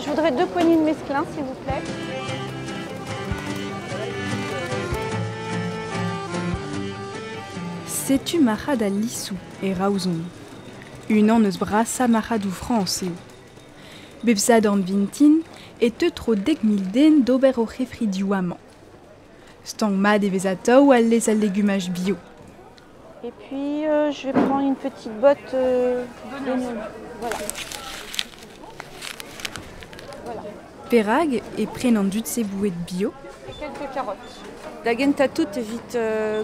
Je voudrais deux poignées de mesclun, s'il vous plaît. Setu marc'had al lisoù e Roazhon. Unan eus brasañ marc'hadoù Frañs eo. Bep Sadorn vintin e teu tro 10,000 den d'ober o c'hefridioù amañ. Stank-mat e vez atav al lez al legumaj bio. Et puis je vais prendre une petite botte d'oignons. Voilà. Voilà. Perak e pren an dud-se boued bio? Et quelques carottes. Da gentañ tout evit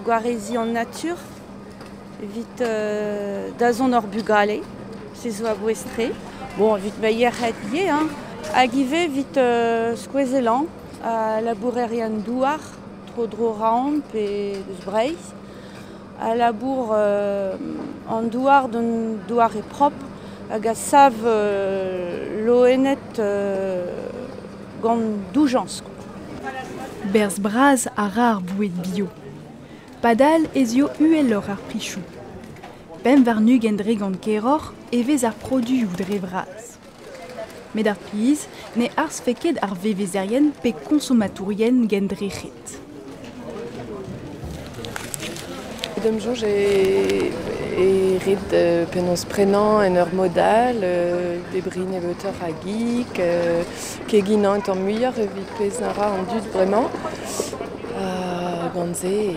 gwareziñ an natur, evit dazont hor bugale, se zo a-bouez-tre. Bon, evit ma yec'hed ivez, hein. Hag ivez evit skoazellañ al labourerien douar, tro-dro Roazhon pe deus Breizh. A labour an douar d'un doare propr hag a sav loened gant doujañs. Berzh bras a ra ar boued bio. Padal ez eo uheloc'h ar prizioù. 25 dregont keroc'h e vez ar produioù dre vras. Met ar priz ne arzfe ket ar vevezerien pe konsomatourien gendrec'het. Da'm soñj e ret penaos prenañ en ur mod all, debriñ nebeutoc'h a gig, keginañ un tamm muioc'h evit pezh a ra an dud bremañ. Gant se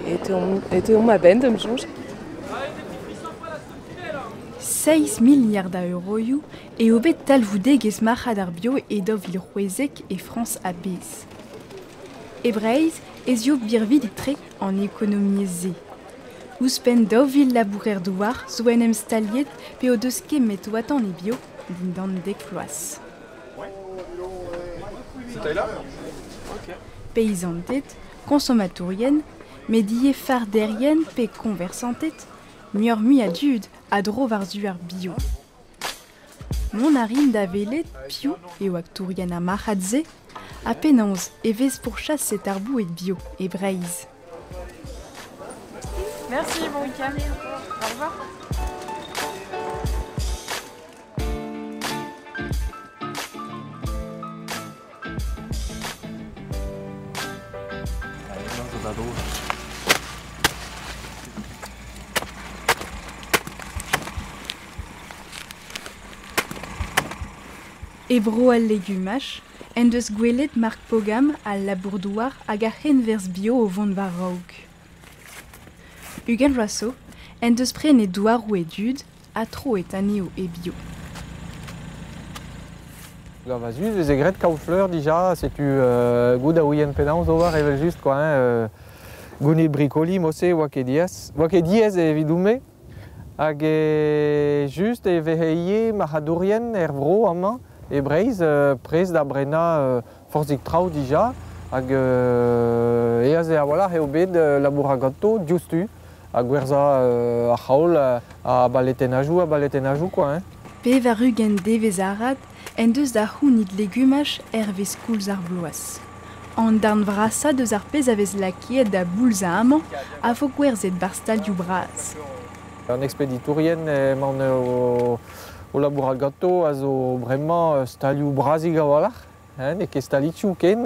e teuomp a-benn da'm soñj. 7 miliard a euroioù eo bet talvoudegezh marc'had ar bio e 2016 e Frañs a-bezh. E Breizh ez eo birvidik-tre an ekonomiezh-se. Ouzhpenn 2000 labourer-douar zo en em staliet pe o deus kemmet o atant e bio dindan dek vloaz. Peizanted, konsomatourien, met ivez farderien pe koñversanted, muioc'h-mui a dud a dro war-zu ar bio. Mont a rin da welet piv eo aktourien ar marc'had-se ha penaos e vez pourchaset ar boued bio e Breizh. Merci, bon week-end. Au revoir. E bro al legumaj en deus gwelet Marc Pogam al labour-douar hag ar c'henwerzh bio o vont war-raok. 20 vloaz zo en deus prenet douaroù e dud ha troet anezho e bio. Gant va zud veze graet kaol-fleur dija, setu goût a ouien penaos ober evel-just quoi, hein, gounit brikoli mod-se oa ket diaes. Oa ket diaes evidoun-me. Hag just e vehe ivez marc'hadourien er vro amañ e Breizh prest da brenañ forzhik traoù dija hag aes eo a-walc'h eo bet labourat ganto diouzhtu ha gwerzhañ ar c'haol ha baletennajoù ha baletennajoù quoi hein. 80 devezh arat en deus da c'hounit legumaj hervez koulz ar bloaz. An darn vrasañ deus ar pezh a vez lakaet da boulzañ amañ a vo gwerzhet 'barzh stalioù bras. An ekspeditourien emaon o labourat ganto a zo bremañ stalioù brazik a-walc'h, hein, n'eo ket stalioù ken.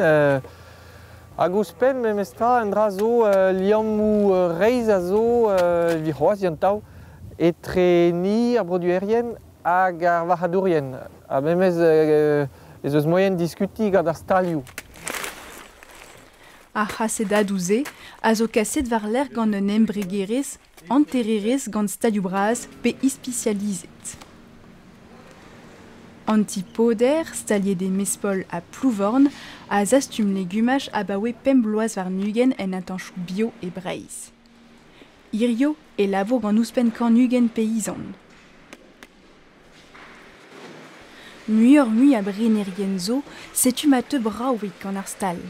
Hag ouzhpenn memestra un dra zo liammoù reizh a zo evit c'hoazh yantav etre ni ar broduerien hag ar varc'hadourien. Ha memes ez eus moaien diskutiñ gant ar stalioù. Ar c'hasedadoù-se a zo kaset war-lerc'h gant un embregerezh hantererezh gant stalioù bras pe ispisializet. An ti-poder, staliet e Mespol ha Plouvorn, a zastum legumaj abaoe pemp bloaz warn-ugent en atanchoù bio e Breizh. Hirio e labour gant ouzhpenn 120 peizant. Muioc'h-mui a brenerien zo, setu ma teu bravik gant ar stal.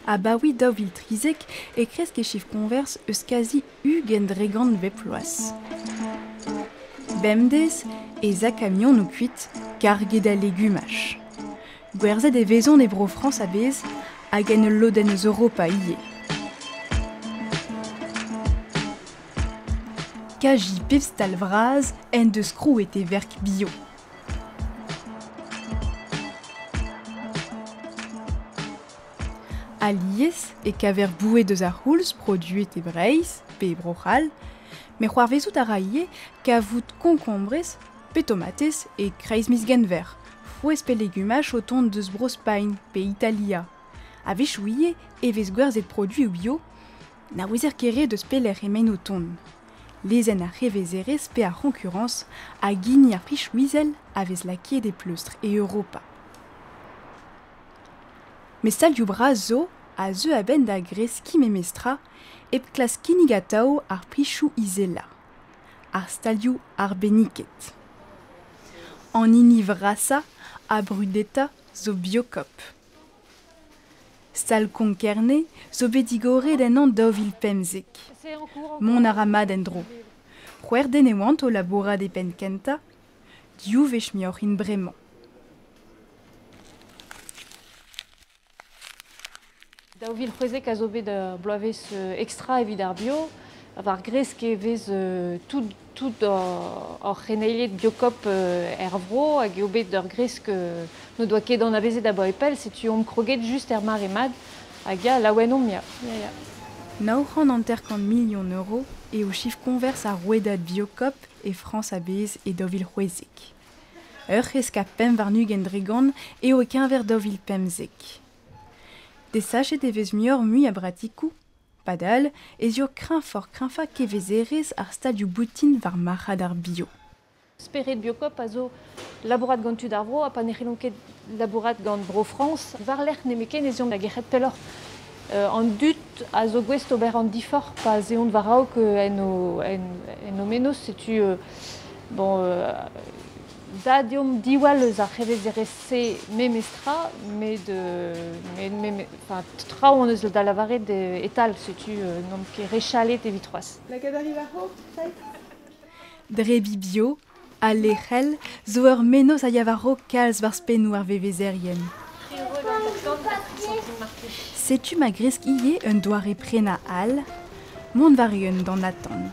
Abaoe 2013 e kresk e chif koñvers eus kazi 20% bep bloaz. Bemdez ez a kamionoù kuit karget a legumaj. Gwerzhet e vezont e Bro-Frañs a-bezh hag en ul lodenn eus Europa ivez. Kaji pep stal vras en deus krouet e verk bio. Alies e kaver boued deus ar c'houlz produet e Breizh pe e Bro-C'hall, met c'hoarvezout a ra ivez kavout konkombrez pe tomatez e kreiz miz Genver, frouezh pe legumaj o tont deus Bro-Spagn pe Italia. A-wechoù ivez e vez gwerzhet produioù bio, na ouezer ket re deus pelec'h emaint o tont. Lezenn ar c'hevezerezh pe ar c'hoñkurañs hag hini ar prichoù izel a vez lakaet e pleustr e Europa. Met stalioù bras zo a zeu a-benn da greskiñ memestra hep klask kinnig atav ar prichoù izelañ. Ar stalioù arbenniket. An hini vrasañ ha brudetañ zo Biocoop. Stal Konk-Kerne zo bet digoret ennañ 2015. Mont a ra mat en-dro. C'hwec'h den e oant o labourat e penn kentañ, div wech muioc'h int bremañ. 2016 a zo bet ur bloavezh extra evit ar bio. War gresk e vez tout hor c'heneiled Biocoop er vro hag eo bet ur gresk n'o doa ket anavezet abaoe pell, setu omp kroget just er mare mat hag ya, laouen omp, ya. Ya, ya. 950 milion euro eo chif koñvers ar rouedad Biocoop e Frañs a-bezh e 2016. Ur c'hresk ha 25% eo e-keñver 2015. Desachet e vez muioc'h-mui a bratikoù, padal ez eo kreñvoc'h-kreñvañ kevezerezh ar stalioù boutin war marc'had ar bio. Spered Biocoop a zo labourat gant tud ar vro ha pa ne c'hellont ket labourat gant Bro-Frañs, war-lerc'h nemetken ez eont da gerc'hat pelloc'h. An dud a zo gouest ober an diforc'h pa 'z eont war-raok en o mennozh, setu bon, da deomp diwall eus ar c'hevezerezh-se memestra, met enfin, traoù hon eus da lavaret e-tal, setu n'omp ket re chalet evit c'hoazh. Lakaat a ri war-raok, Drebi bio ha lec'hel zo ur mennozh a ya war-raok kalz war spennoù ar vevezerien. Setu ma gresk ivez un doare prenañ all, mont war-eeun d'an atant.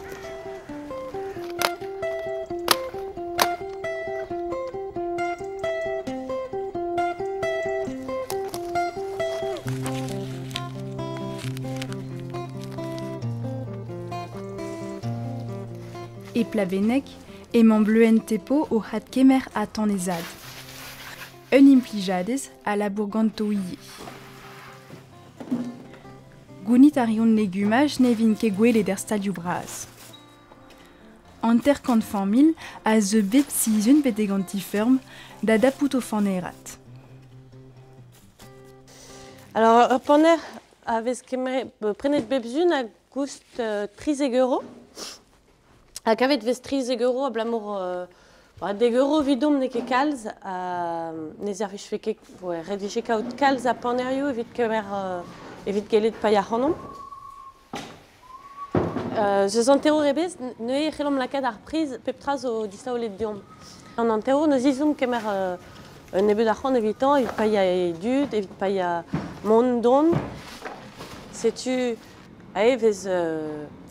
E Plabenneg emañ Bleuenn Tepo o adkemer atant he zad. Un implijadez a labour ganto ivez. Gounit a reont legumaj ne vint ket gwelet er stalioù bras. 50 familh a zeu bep sizhun betek an ti-feurm da dapout o fanerad. Alors, ur paner a vez prenet bep sizhun a goust 13 euros. Ha kavet vez 13 euros abalamour 10 euros evidomp n'eo ket kalz ha ne servijfe ket ret vije kaout kalz a panerioù evit kemer evit gellet paeañ ac'hanomp. Eus hanterour ebet neuze e c'hellomp lakaat ar priz pep tra zo distaolet deomp. An hanterour neuze izomp kemer un nebeud arc'hant evitañ, evit paeañ e dud, evit paeañ mont dont. Setu aze vez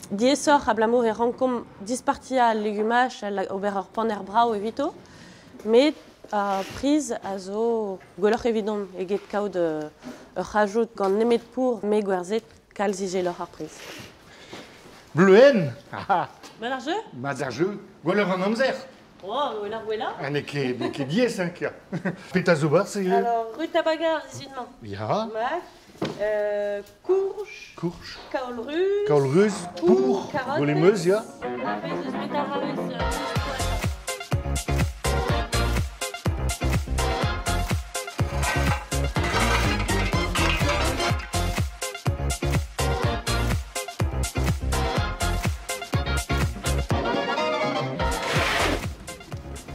diaesoc'h abalamour e rankomp dispartiañ al legumaj, ober ur paner brav evito, met ar priz a zo gwelloc'h evidomp eget kaout ur c'hajout gant nemet pour me gwerzhet kalz izeloc'h ar priz. Bleuenn. Mat ar jeu? Mat ar jeu. Gwelloc'h an amzer. Oh, gwelloc'h gwellañ. Ha n'eo ket diaes, hein, kia. Petra zo barzh eo? Alors, rutabaga ar sizhun-mañ. Ya. Mat. Courge. Courge. Kaol-ruz. Kaol-ruz. Pour. Golemeuz, ya. Ar vez eus betterabez.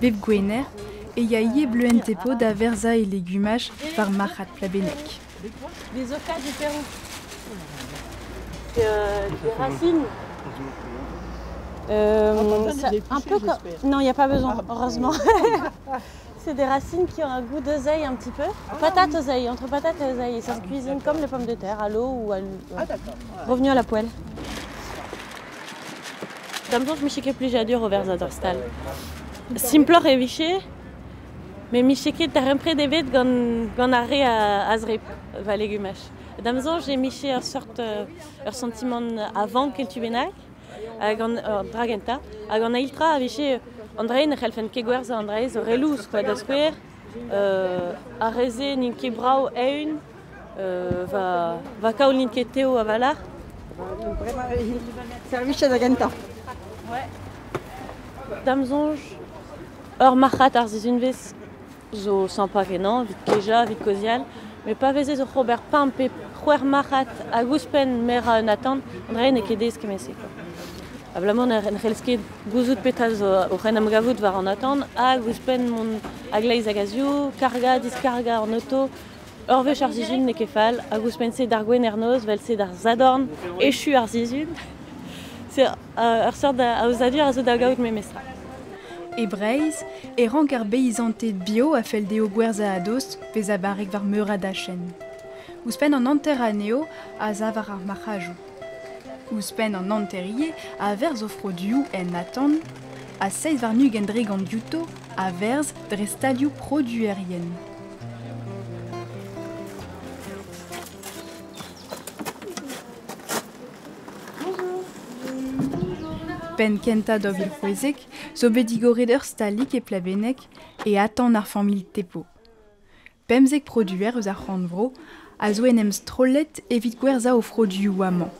Bep Gwener e ya ivez Bleuenn Tepo da verzañ e legumaj war marc'had Plabenneg. Des ocas du Pérou. Des racines. Un peu comme... Non, il n'y a pas besoin, heureusement. C'est des racines qui ont un goût d'oseille un petit peu. Patate oseille, entre patate et oseille. Et ça se cuisine comme les pommes de terre, à l'eau ou à l'eau. Ah d'accord. Ouais. Revenu à la poêle. Damzon, je me plijadur au verzañ stal. Simploc'h e vije, met 'mije ket darempred ebet gant ar re a zreb va legumaj. Da'm soñj e miche ur seurt ur santimant avant kel tu bennak, hag an dra gentañ, hag an eil tra a vije an dra ne c'hellfen ket gwerzhañ an dra zo re lous, quoi, da skouer, ar re-se n'int ket brav eeun, va kaoul n'int ket teo a-walc'h. Servichet da gentañ. Ouais. Da'm soñj, ur marc'had ar sizhunvezh zo sympa kenañ, evit kejañ, evit kaozeal, met pa veze zo c'hober pemp pe c'hwec'h marc'had hag ouzhpenn merañ un atant, an dra n'eo ket aes kement-se, quoi. Abalamour ne c'hellez ket gouzout petra zo oc'h en em gavout war an atant, hag ouzhpenn mont a-gleiz hag a-ziv, kargañ, diskargañ an oto, ur wech ar sizhun n'eo ket fall, hag ouzhpenn-se d'ar Gwener noz, vel-se d'ar Sadorn, echu ar sizhun. C'est ur seurt aozadur a zo da gaout memestra. E Breizh e rank ar beizanted bio a fell dezho gwerzhañ a-dost bezañ barrek war meur a dachenn. Ouzhpenn an hanter anezho a sav war ar marc'hadoù. Ouzhpenn an hanter ivez a verzh o froduioù en atant, ha 27% diouto a verzh dre stalioù produerien. Penn kentañ 2016 zo bet digoret ur stalig e Plabenneg e atant ar familh Tepo. 15 produer eus ar c'horn-vro a zo en em strollet evit gwerzhañ o froduioù amañ.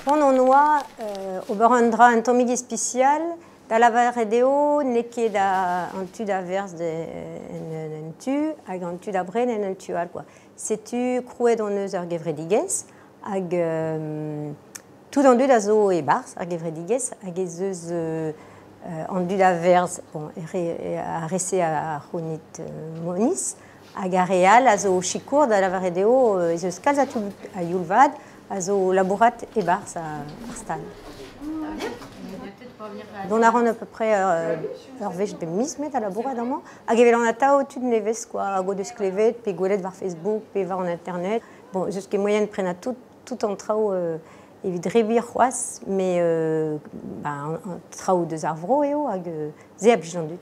C'hoant hon oa ober un dra un tammig ispisial da lavaret eo n'eo ket an tu da verzh en un tu hag an tu da bren en un tu all, quoi. Setu krouet hon eus ur gevredigezh hag tout an dud a zo e-barzh ar gevredigezh hag ez eus an dud a verzh, bon, ar re-se a c'hounit moniz hag ar re all a zo sikour da lavaret eo ez eus kalz a tud a youl vat a zo labourat e-barzh ar stal. Dont a ran à peu près ur wech bep miz met a labourat amañ. Hag evel an atav tud nevez, quoi, hag o deus klevet, pe gwelet war Facebook, pe war an internet. Bon, eus ket moyen prenañ tout an traoù evit reviñ c'hoazh, met an traoù deus ar vro eo hag se a blij an dud.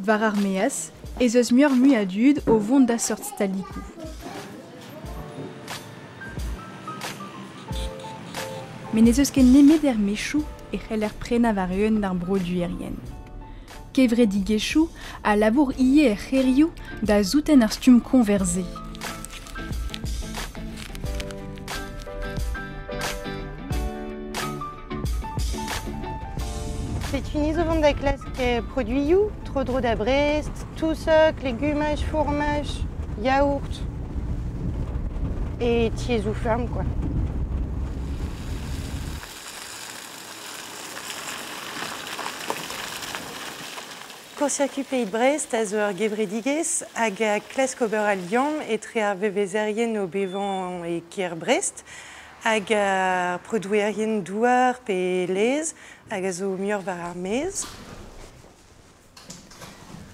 War ar maez ez eus muioc'h mui a dud o vont da seurt stalikoù. Met n'ez eus ket nemet er mechoù e c'heller prenañ war-eeun d'ar broduerien. Kevredigezhioù a labour ivez er c'hêrioù da souten ar stumm koñverse. Setu ni zo vont da klask produioù, tro-dro da Brest, touseg, legumaj, fourmaj, yaourt et tiez-ou ferme, quoi. Court-circuit Pays de Brest a zo ur gevredigezh hag a klask ober al liamm etre ar vevezerien o bevañ e kêr Brest hag ar produerien douar pe laezh hag a zo muioc'h war ar maez.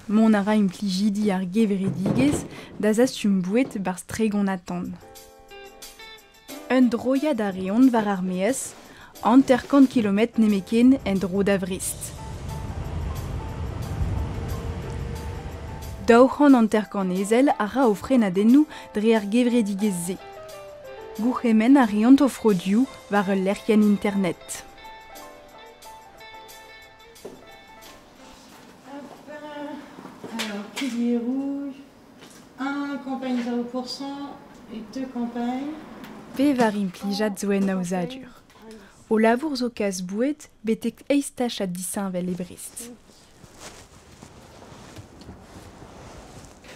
Mont a ra implijidi ar gevredigezh da zastum boued barzh tregont atant. Un droiad a reont war ar maez, 50 kilometr nemetken en-dro da Vrest. 250 ezel a ra o frenadennoù dre ar gevredigezh-se. Gourc'hemenn a reont o froduioù war ul lec'hienn internet. Alors, pilier rouge, un campagne 0% et deux campagnes. Pevar implijad zo en aozadur. O labour zo kas boued betek eizh tachad disheñvel e Brest.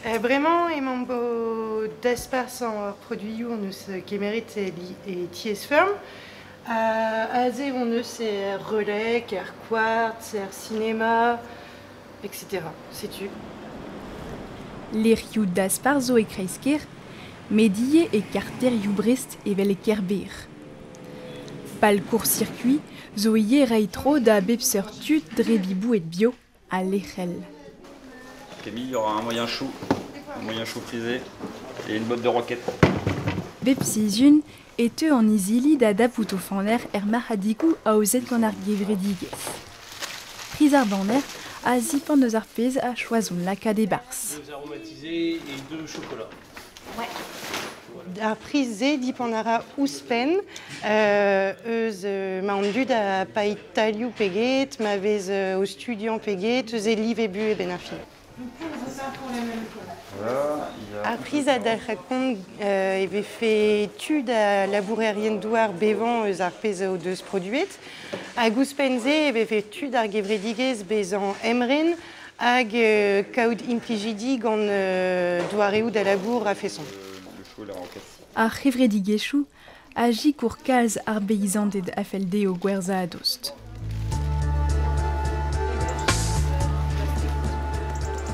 Bremañ emañ bo dasparzhañ ar produioù hon eus kemeret e tiez ferm. Aze hon eus er Relais, er Quartz, er cinéma, etc. Setu. Lec'hioù dasparzh zo e kreiz-kêr, met ivez e karterioù Brest evel e Kerbêr. Pal court-circuit zo ivez reiñ tro da bep seurt tud dre boued bio ha lec'hel. Camille, il y aura un moyen chou frisé et une botte de roquette. Bep sizhun e teu an izili da dapout o faner er marc'hadigoù aozet gant ar gevredigezh. Priz ar banner a zipant eus ar pezh a choazont lakaat e-barzh. Deux aromatisés et deux chocolats. Ouais. Ar priz-se dipant a ra ouzhpenn eus ma an dud a paeet talioù peget, ma vez o studiañ peget, eus e live bu e ben ar fin. Ar priz a dalc'h kont e vefe tud a labourerien douar bevañ eus ar pezh o deus produet. Hag ouzhpenn-se e vefe tud ar gevredigezh bezañ emren hag kaout implijidi gant doareoù da labour a-feson. Ar c'hevredigezhioù a sikour kalz ar beizanted a fell dezho gwerzhañ a-dost.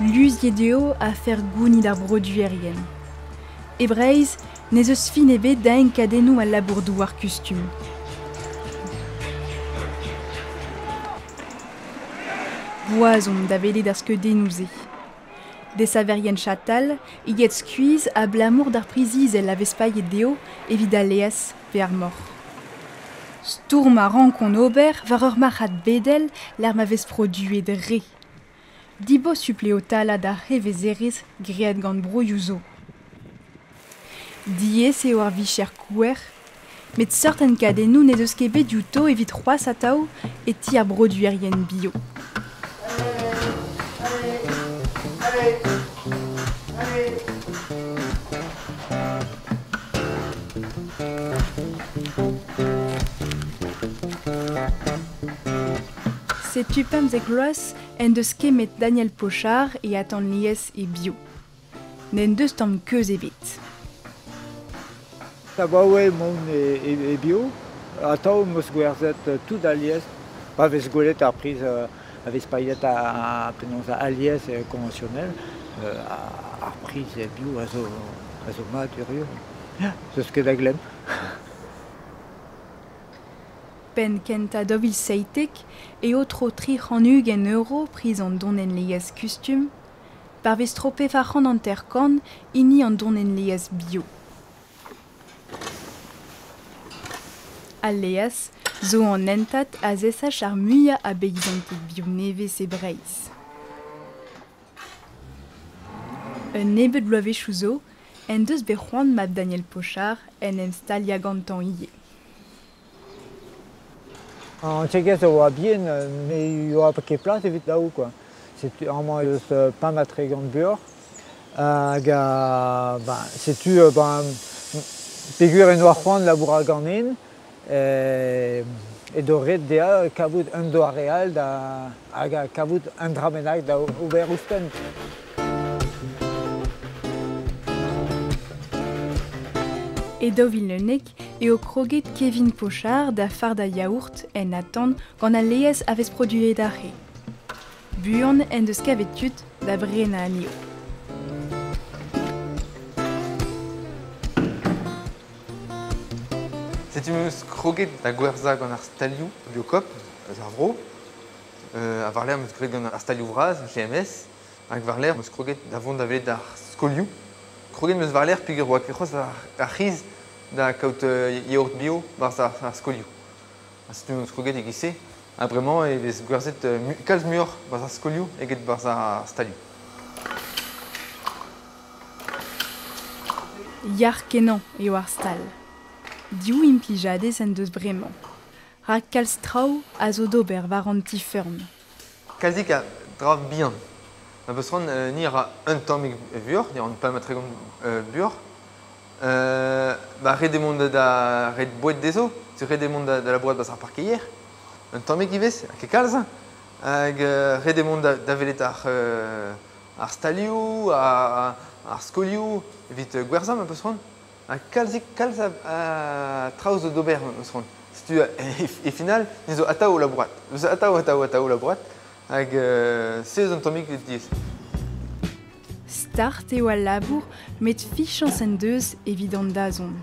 Luziet eo afer gounid ar broduerien. E Breizh n'ez eus fin ebet da enkadennoù al labour-douar kustum. Boaz omp da welet ar skeudennoù-se. Desaverien chatal eget skuizh abalamour d'ar priz izel a vez paeet dezho evit al laezh pe ar moc'h. Stourm a rankont ober war ur marc'had bedel lec'h ma vez produet re. Dibosupl eo talañ d'ar c'hevezerezh graet gant broioù zo. Diaes eo ar vicher kouer, met seurt enkadennoù n'ez eus ket bet diouto evit c'hoazh atav e ti ar broduerien bio. Setu 15 vloaz en deus kemmet Daniel Pochard e atant lies e bio. N'en deus tamm keuz ebet. Abaoe mont e bio, atav 'm eus gwerzhet tout alies, pa vez gwelet ar priz a vez paeet a penaos alies konvensionnel, ar priz e bio a zo mat hiziv. Zeus ket da glemm. Penn kentañ 2017 eo tro 320 euro priz an donenn laezh kustum, pa vez tro 450 hini an donenn laezh bio. Al laezh zo an hentad a zesach ar muiañ a beizanted bio nevez e Breizh. Un nebeud bloavezhioù zo en deus bet c'hoant mab Daniel Pochard en em staliañ gantañ ivez. An tiegezh a oa bihan, met oa ket plas evit daou quoi. Setu amañ eus 35 buoc'h hag setu peogwir en doa c'hoant labourat ganin edo ret dezhañ kavout un doare all da hag kavout un dra bennak da ober ouzhpenn. E 2011 eo kroget Kevin Pochard da fardañ yaourt en atant gant al laezh a vez produet aze. Buan en deus kavet tud da brenañ anezho. Setu 'm eus kroget da gwerzhañ gant ar stalioù Biocoop eus ar vro. Ha war-lerc'h 'm eus graet gant ar stalioù vras, GMS, hag war-lerc'h 'm eus kroget da vont da welet ar skolioù. Kroget 'm eus war-lerc'h peogwir oa ket c'hoazh ar c'hiz da kaout yaourt bio barzh ar skolioù. Ha setu 'm eus kroget e-giz-se. Ha bremañ e vez gwerzhet kalz muioc'h barzh ar skolioù eget barzh ar stalioù. Yac'h-kenañ eo ar stal. Div implijadez en deus bremañ. Rak kalz traoù a zo d'ober war an ti-feurm. Kalzik a dra bihan. Ma peus c'hoant ni a ra un tammig vuoc'h, ni a ran 35 buoc'h. Ret eo mont da ret boued dezho, ret eo mont da labourat barzh ar parkeier. Un tammig ivez, ha ket kalz. Hag ret eo mont da welet ar stalioù, ar skolioù evit gwerzhañ ma peus c'hoant. Ha kalzik kalz a traoù zo d'ober ma peus c'hoant. Setu e final, ni zo atav o labourat. Atav, atav, atav o labourat. Hag se zo un tammig diaes. Start eo al labour, met fichañs en deus evit an dazont.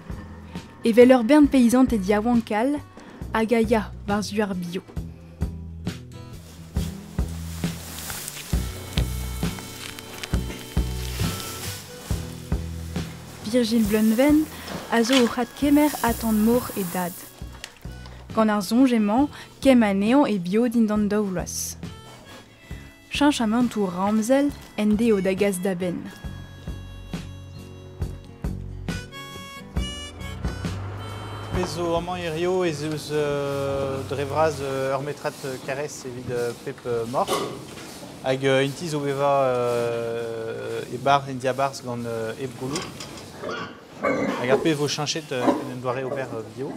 Evel ur bern peizanted yaouank all hag a ya war-zu ar bio. Virgile Bleunven a zo o c'hadkemer atant-mor e dad. Gant ar soñj emañ kemm anezhañ e bio dindan daou vloaz. Cheñchamantoù ramzel en deo da gas da benn. Pezh zo amañ hirio ez eus dre vras ur metrad karrez evit pep moc'h. Hag int-i zo bevañ e-barzh, en diabarzh gant hep gouloù. Hag ar pezh vo cheñchet en un doare ober bio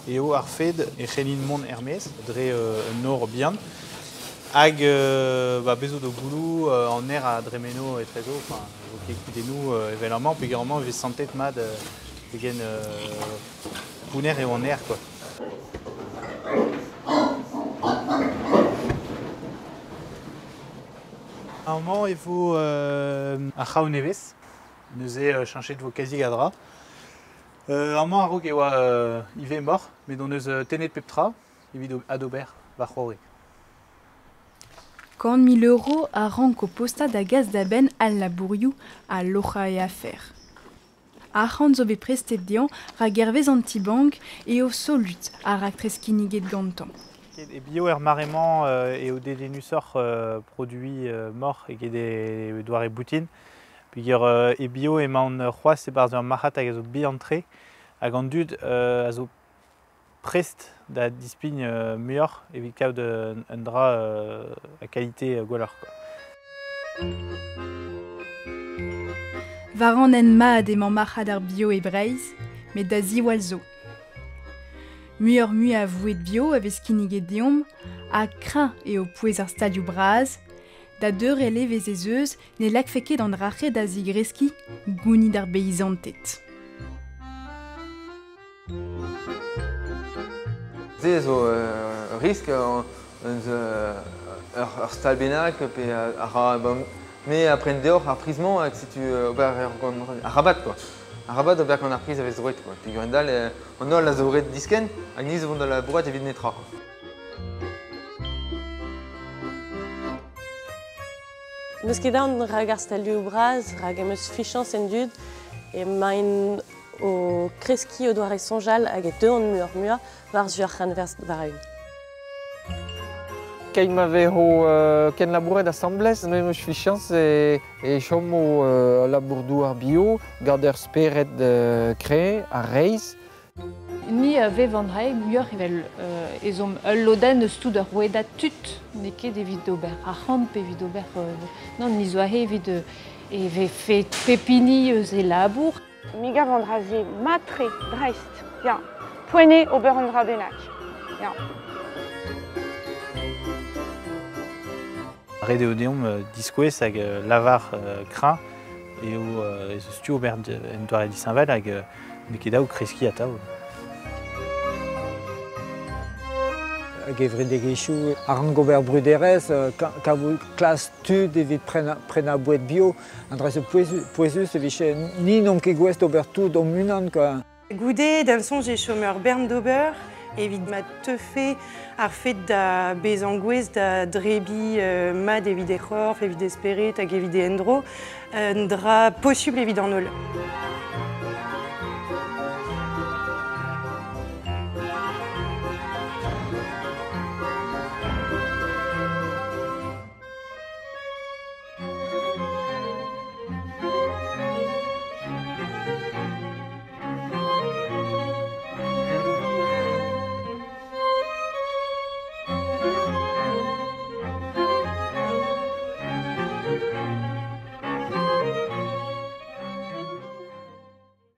eo ar fed e c'hellint mont er-maez dre un nor bihan. Hag ba, bez zo do gouloù an aer a dremeno etrezo, enfin, vo ket kudennoù evel amañ, peogwir amañ e vez santet mat pegen pounner eo an aer, quoi. Amañ e vo ar c'hraou nevez, neuze cheñchet vo kazi a dra. Amañ a-raok e oa ivez moc'h, met hon eus tennet pep tra evit adober va c'horre. 100 000 euros a ranko postañ da gas da benn al labourioù ha loc'hañ e afer. Arc'hant zo bet prestet dezhañ rak hervez an ti-bank eo solut ar raktres kinniget gantañ. E bio er mare-mañ eo dedennusoc'h produiñ moc'h eget e doare boutin. Peogwir e bio emaon c'hoazh e-barzh ur marc'had hag a zo bihan-tre hag an dud a zo prest da dispign muioc'h evit kaout un dra a qualité gwelloc'h, quoi. War an hent mat emañ marc'had ar bio e Breizh, met da ziwall zo. Muioc'h-mui a voued bio a vez kinniget deomp ha kreñv eo pouez ar stalioù bras, da deurel evezh ez eus ne lakfe ket an dra-se da zigreskiñ gounid ar beizanted. Se zo ur risk eus ur stal bennak pe a ra me a pren deoc'h ar priz-mañ hag setu ober gant ar rabat quoi. Ar rabat ober gant ar priz a vez roet quoi. Peogwir dal an holl a zo ret diskenn hag ni zo vont da labourat evit netra quoi. N'eus ket aon rak ar stalioù bras, rak em eus fichañs en dud, emaint o kreskiñ o doare soñjal hag e teuont muioc'h-muiañ war-zu ar c'henwerzh war-eeun. Keit ma vezo kenlabouret asambles, me 'm eus fichañs e chomo labour-douar bio gant ur spered kreñv ha reizh. Ni a vev an dra muioc'h evel ezhomm ul lodenn eus tout ur rouedad tud, n'eo ket evit ober arc'hant pe evit ober... non, ni zo aze evit e vefe pep hini eus e labour. Me gav an dra-se mat-tre, dreist. Ya, poent eo ober un dra bennak. Ya. Ret eo deomp diskouez hag lavar kreñv eo ez eus tu ober en doare disheñvel hag n'eo ket dav kreskiñ atav. Gevredigezhioù a rank ober bruderezh, kavout klas tud evit prenañ boued bio. An dra-se pouezus e vije ni n'omp ket gouest d'ober tout hon-unan, quoi. Goude, da'm soñj e chom ur bern d'ober evit ma teufe ar fed da bezañ gouest da drebiñ mat evit e c'horf, evit e spered hag evit e endro, un dra posubl evit an holl.